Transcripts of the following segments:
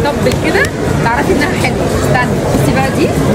بتطبل كده تعرفي انها حلوة. استني بصي بقى،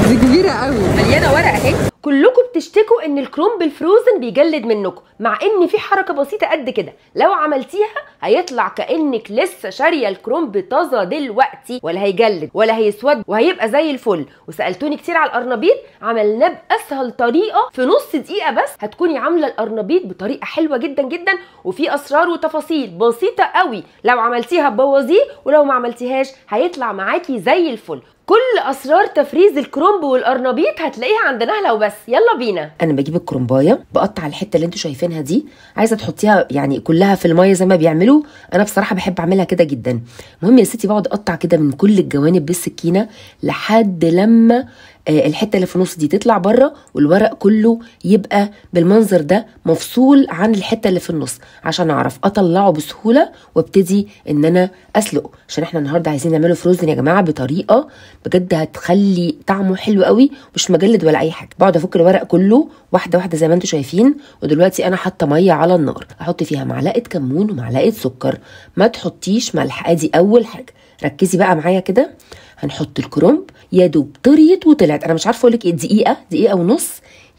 دي كبيرة قوي، مليانة ورق اهي. كلكم بتشتكوا ان الكرنب ال frozen بيجلد منكم، مع ان في حركة بسيطة قد كده لو عملتيها هيطلع كانك لسه شاريه الكرنب طازة دلوقتي، ولا هيجلد ولا هيسود وهيبقى زي الفل. وسالتوني كتير على القرنبيط، عملناه باسهل طريقه في نص دقيقة بس هتكوني عامله القرنبيط بطريقة حلوة جدا جدا، وفي اسرار وتفاصيل بسيطة قوي لو عملتيها تبوظيه، ولو ما عملتيهاش هيطلع معاكي زي الفل. كل اسرار تفريز الكرنب والقرنبيط هتلاقيها عند نهله وبس. يلا بينا. انا بجيب الكرنبايه، بقطع الحتة اللي انتوا شايفينها دي، عايزه تحطيها يعني كلها في المية زي ما بيعملوا، انا بصراحة بحب اعملها كده جدا. المهم يا ستي بقعد اقطع كده من كل الجوانب بالسكينة لحد لما الحتة اللي في النص دي تطلع بره، والورق كله يبقى بالمنظر ده مفصول عن الحتة اللي في النص، عشان اعرف اطلعه بسهولة وابتدي ان انا اسلقه. عشان احنا النهارده عايزين نعمله frozen يا جماعة بطريقة بجد هتخلي طعمه حلو قوي، مش مجلد ولا اي حاجة. بقعد افك الورق كله واحدة واحدة زي ما انتم شايفين. ودلوقتي انا حاطه مية على النار، احط فيها معلقه كمون ومعلقة سكر، ما تحطيش ملح، ادي اول حاجة. ركزي بقى معايا كده. هنحط الكرنب، يا دوب طريت وطلعت، انا مش عارفه اقول لك ايه، دقيقة دقيقة ونص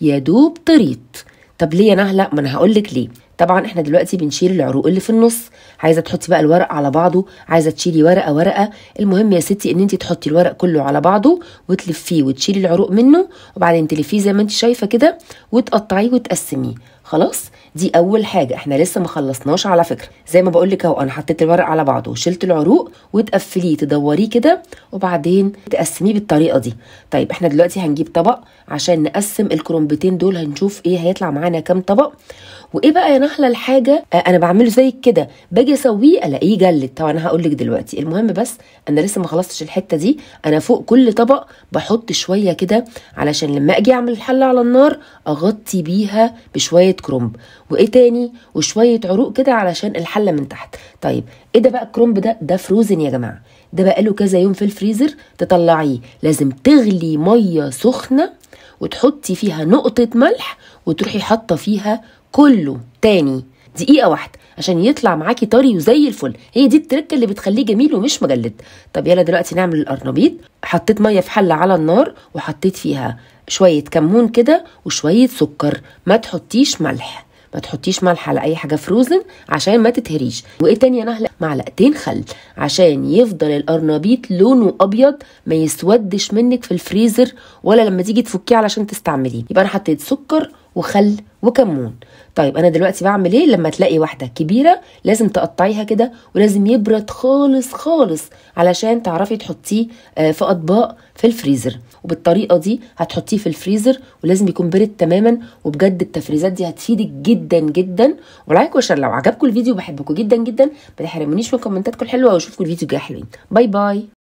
يا دوب طريت. طب ليه يا نهله؟ ما انا هقول لك ليه. طبعا احنا دلوقتي بنشيل العروق اللي في النص، عايزه تحطي بقى الورق على بعضه، عايزه تشيلي ورقة ورقة. المهم يا ستي ان انت تحطي الورق كله على بعضه وتلفيه وتشيلي العروق منه، وبعدين تلفيه زي ما انت شايفه كده وتقطعيه وتقسميه. خلاص دي اول حاجة، احنا لسه ما خلصناش على فكرة. زي ما بقول لك اهو، انا حطيت الورق على بعضه وشلت العروق، وتقفليه تدوريه كده وبعدين تقسميه بالطريقة دي. طيب احنا دلوقتي هنجيب طبق عشان نقسم الكرنبتين دول، هنشوف ايه هيطلع معانا كام طبق. وايه بقى يا نهله الحاجة انا بعمله زي كده، باجي اسويه الاقيه جلد. طبعا انا هقول لك دلوقتي. المهم بس انا لسه ما خلصتش الحتة دي، انا فوق كل طبق بحط شوية كده علشان لما اجي اعمل الحلة على النار اغطي بيها بشوية كرنب، وايه تاني، وشوية عروق كده علشان الحلة من تحت. طيب ايه ده بقى الكرنب ده؟ ده frozen يا جماعة، ده بقى له كذا يوم في الفريزر. تطلعيه لازم تغلي مية سخنة وتحطي فيها نقطة ملح، وتروحي حاطه فيها كله تاني دقيقة واحدة عشان يطلع معاكي طري وزي الفل. هي دي التركة اللي بتخليه جميل ومش مجلد. طب يلا دلوقتي نعمل القرنبيط. حطيت مية في حلة على النار وحطيت فيها شوية كمون كده وشوية سكر، ما تحطيش ملح، ما تحطيش ملح على اي حاجة frozen عشان ما تتهريش. وايه تاني يا نهله؟ معلقتين خل عشان يفضل القرنبيط لونه ابيض ما يسودش منك في الفريزر ولا لما تيجي تفكيه علشان تستعمليه. يبقى انا حطيت سكر وخل وكمون. طيب انا دلوقتي بعمل ايه؟ لما تلاقي واحدة كبيرة لازم تقطعيها كده، ولازم يبرد خالص خالص علشان تعرفي تحطيه في اطباق في الفريزر. وبالطريقه دي هتحطيه في الفريزر، ولازم يكون برد تماما. وبجد التفريزات دي هتفيدك جدا جدا. و like و share لو عجبكم الفيديو، بحبكم جدا جدا، ما تحرمونيش من كومنتاتكم الحلوة، واشوفكم الفيديو الجاي حلوين. bye bye.